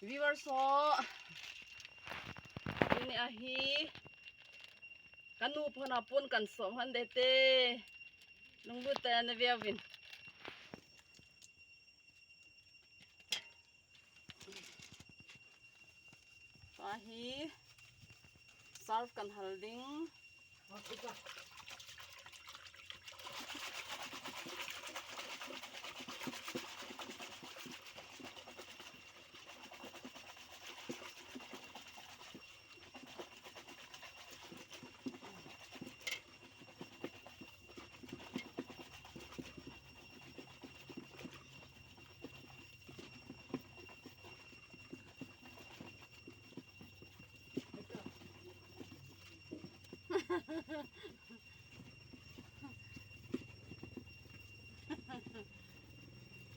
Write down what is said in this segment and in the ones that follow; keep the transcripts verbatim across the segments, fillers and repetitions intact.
Viewers ho, tuni ahi, kanu phana pon kan som han de te. Lunglut tah in na veuvin. Tua hi surf kan hal ding.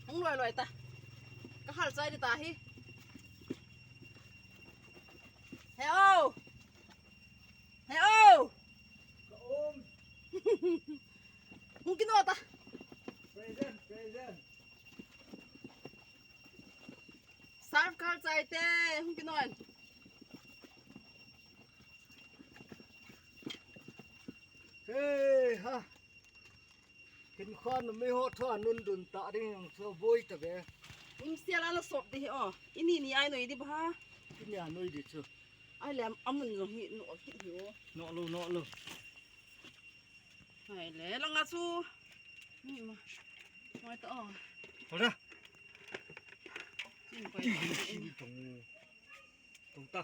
Hung loi loi ta. Ka hal chai di ta hi. He o. He o. Ka um. Hung kino ta. Present, present. Surf ka hal chai te, hung kino in. Hey ha. Kin khan mi ho tho anun dun ta ding ang so boi ta ve. Im sial ana sop di hi o. Ini ni ai noi di ba. Ini ai noi di chu. Ai le amun jong hi no kit hi o. No lo, no lo. Ai le langa chu. Ni ma. Mai ta o. Hola. Chin pai. Ti hin sin tong. Tong ta.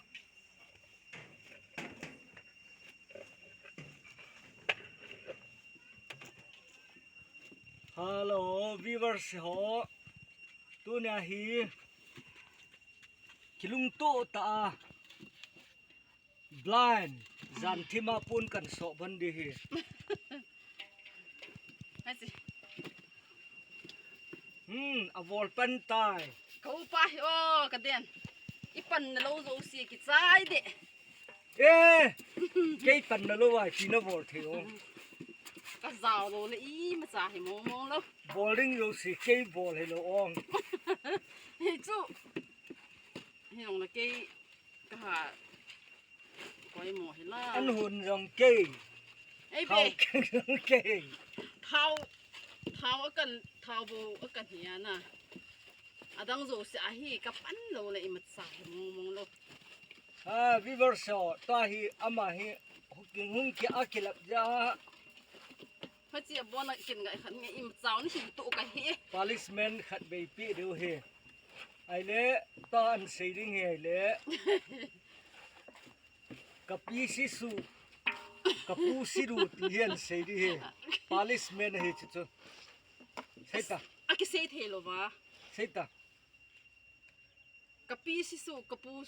Hello, viewers ho. Tunia hi kilungto ta a blind jan thima pon kan so ban di hi. Hasi. Hmm, a vol pan tai. Ka upa hi o, ka den. I pan na lo jo si ki chai de. Eh, kei pan na lo ai, pi na vol thei o. Ka jao lo le i ma cha hi mong mong lo. Bol ding jo si kei bol hi lo ong. Hi chu. Hi ong la kei ka ha. Koi mo hi la. An hun jong kei. Ei be. Thao keng jong kei. Thao, thao akan, thao bo akan hi ana. Adang jo si ahi ka pan lo le i ma cha hi mong mong lo. Ah, viewers ho, tua hi ama hi hung ki, hung ki a kilap ja. Hachi a bona kin ngai khan nge im chau ni hi tu ka hi. Policeman khat bei pi deu hi. Ai le, ta an sei ding hi ai le. Ka pi si su. Ka pu si du ti hi an sei ding hi. Policeman hi chu chu. Sei ta. A ki sei thei lo va. Sei ta. Ka pi si su, ka pu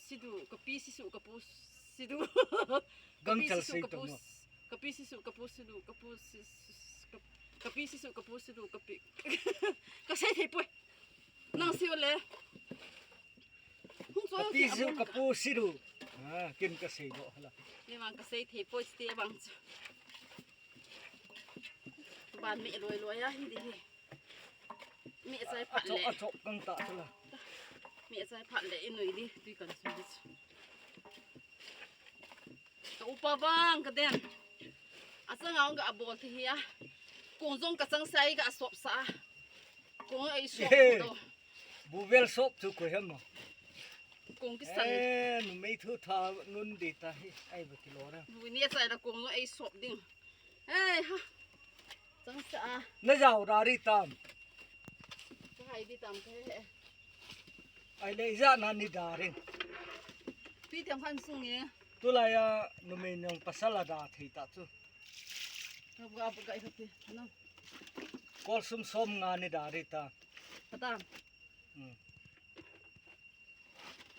si du, ka pi si su, ka pu si du. Ka pi si su, ka pu s-, ka pi si su, ka pu si du, ka pu si s-, ka, ka pi si su, ka pu si du, ka pi. Ka sei thei poi. Nang si le. Hung so ka pi si su, ka pu si du. Ah, kin ka sei do hala. Ni mang ka sei thei poi ti bang chu. Ban mi loi loi a hi di hi. Mi chai phat le. Achok, achok kang ta chu la. Mi chai phat le i nui di, tui kan sum di chu. Ka upa vang ka den. Achang ang ka abol thi hi a. Kong jong ka chang sai ka sop sa. Kong ei sop do. Bu vel sop chu ko hem ma. Kong ki san. Eh, numei thu tha nun di ta hi. Ai ba kilo na. Bu ni chai la kong jong ei sop ding. Ei ha. Chang sa a. Na jao da ri tam. Ka hai di tam ke. Ai le ja na ni da ri. Pi tiam khan sung e. Tu la ya numei nong pasal a da thei ta chu. Ka bu a bu ka i ka ti. Na. Kol sum som nga ni da ri ta. Ka tam. Hmm.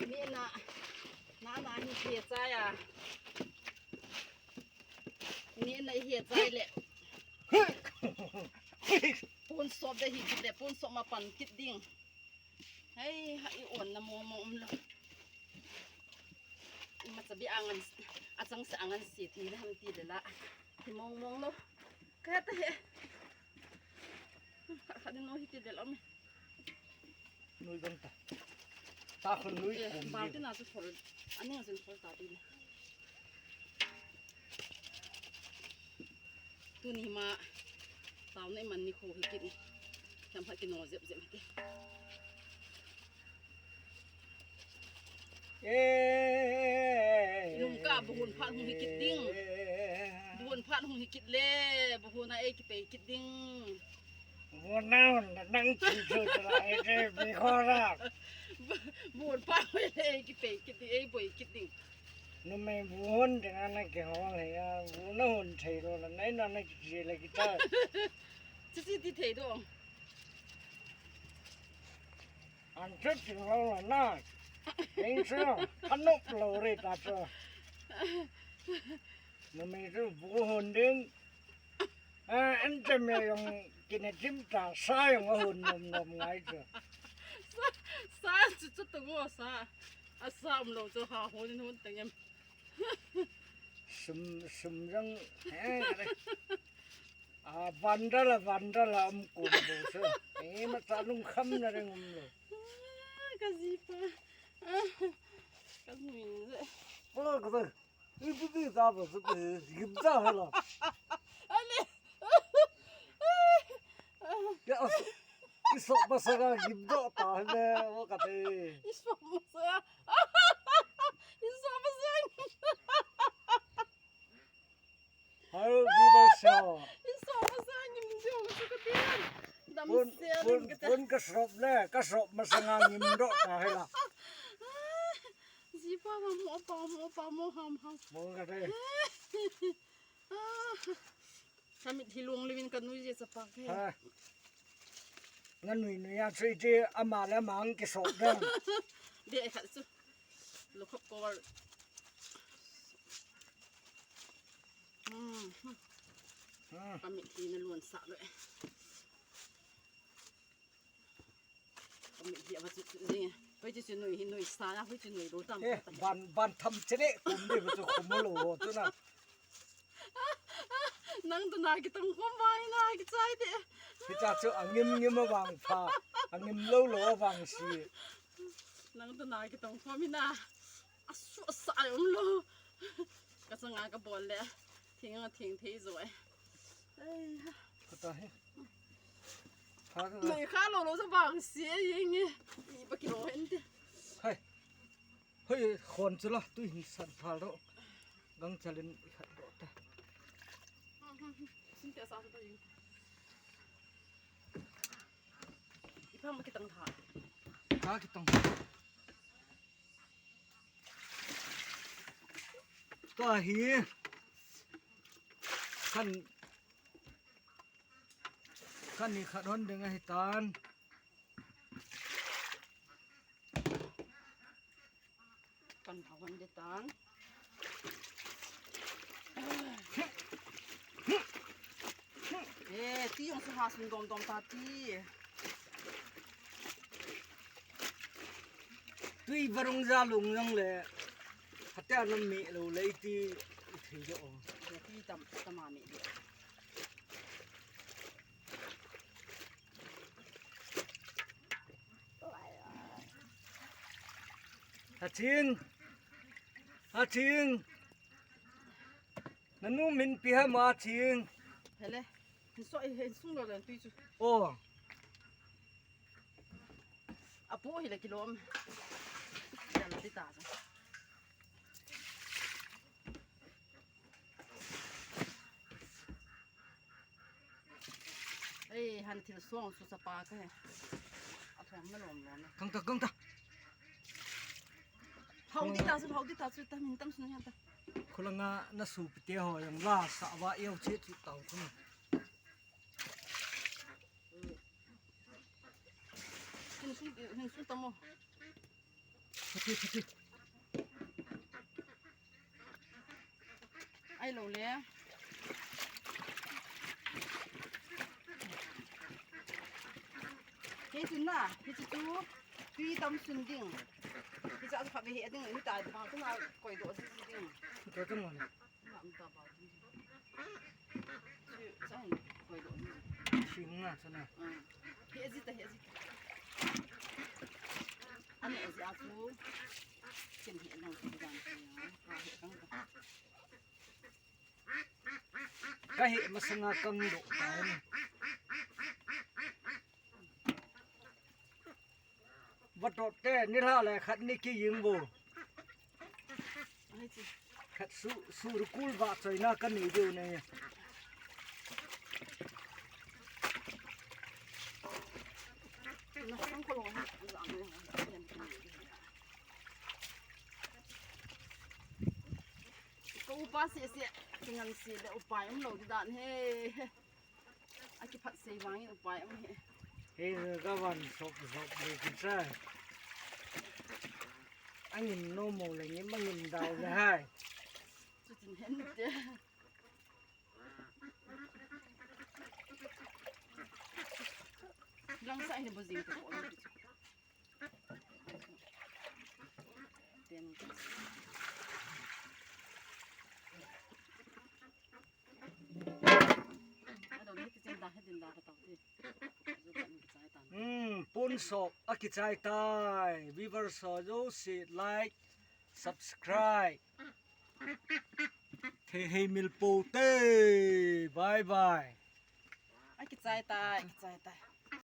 Mi na, na, na hi he chai a. Mi na he chai le. Pun sop de hi kit le, pun sop ma pan kit ding. Hei, ha i on na mo mo um lo. I ma cha bi angan, a chang sa angan si ti le ham ti le la. Hi mong mong lo. Ka ta he. Kha, kha din no hi ti le lo mi. Nui gam ta. Ta khun nui. Eh, kum bal di. Tin a chu thol. Ani a chun thol ta di le. Tuni ma. Tau nei man ni khu hi kit ni. Tam khat kino jep jep hi kit. Eh. Nung ka buhun phat hung hi kit ding. Buhun phat hung hi kit le. Buhun a ei kipei kit ding. Buhun na hun nang chi chu chu la ei che bi kho la. Buhun phat hung hi le ei kipei kit ding, ei boi kit ding. Numei buhun ding ana kihol hi a, bu na hun thei lo la, nei na na kiche la kita. Chu chi ti thei do. An chu ting lo la na. Eng chu, anop lo re ta chu. Numei chu bu hun ding. A, an te me jong kina chim ta, sa jong ahun nom nom ngai chu. Sa, sa chu chu tu go sa. A sa um lo chu ha hun hun teng em. Sum, sum jong, eh, are. A, vandal, vandal, am kum bo se. Eh, ma ta lung kham na reng um lo. Ah, ka ji pa. Ah, ka ji min je. Bo, ka bo. I bu bi za bo se, eh, gim za ha lo. Ale. Ya, i so ba sa ga gim do ta he me, wo ka te. I so ba sa. I so ba sa. Hello, viewers, so. Iso masa ngim jong chu ka tin. Dam pun, se pun, ring ka ta. Pun ka sop le, ka sop masanga ngim do ta he la. Ji pa ma mo pa mo pa mo ham ham. Mo ka te. Ka mit hi long lewin ka nui je chapa ke. Ha. Nga nui nui a chu iti ama le ama ang kisop dan. De khat chu. Lo khop ko. Hmm. Hmm. Ka mit hi na lon sa le. Ka mit hi ava chu chu ni. Hoi chu chu nui hi nui sa na, hoi chu nui lo tam. Eh, ban, ban tham chele kum de chu khum lo ho chu na. Nang tu na kitong khom vang na kichai de. Hicha chu angim ngim avang pha, angim lo lo avang si. Nang tu na kitong khom na. Asu asa um lo. Ka changa ka bol le. Thing a thing thei jo e. Ai ha. Ka ta he. Kha ka. Nei kha lo lo sa vang si e yeng e. I ba kilo hen te. Hai. Hoi, khon chu la, tui hin san phal ro. Gang chalin i khat ro ta. Sin te sa ta yu. I pham kitang tha. Ta kitang. Ka hi. Khan, khan ni khat hon ding ahi tan. Kan hau hon de tan. Eh, ti jong su ha sun dom dom ta ti. Tui varung ja lung jong le. Hatia na me lo le ti thei jo. Ti tam tama me de. Haching. Haching. Nanu min ipi ham Haching? Hele. Hin so, hin sung lo dan tui chu. Oh. Apo hi le kilom. Dal ti ta. Ei, han thil suang su chapa ka he. A thom na lom lom na. Kang ta, kang ta. Hau di ta su, hau di ta su, ta min tam su na ta. Khulanga na su pite ho jong la sa va eu che chu tau khu. Hin su, hin su tamo. Pati, pati. Ai lo le. Hichu na, hichu chu, tui tam sun ding. Hichu a kha ve he ding, hita ba chu na koi do si ding. Ka ka mo na. Na um ta ba ding. Chu, cha hin koi do ni. Sim na, cha na. Ah. He ji ta, he ji ta. Ani aji a chu. Kin he nang chu dan chu ya. Ka he kang ka. Ka he masanga kang doh ta. Vatot te, nilhah le khat ni kijing vo. Khat su, su rukul va choina kanei diu ne. Ka upa sese, kingan se le upai umlou di dan he. Akiphat sei vangin upai um he. He ka van sop sop le kichai. Angin nomo le ngim angin dau le hai. Chutin hen te. Langsa hin bu jing te ko. Ten. Hmm, pun sop akichai tai. Viewers ho jouse like, subscribe. Thei hei mil pou te. Bye bye. Akichai tai, akichai tai.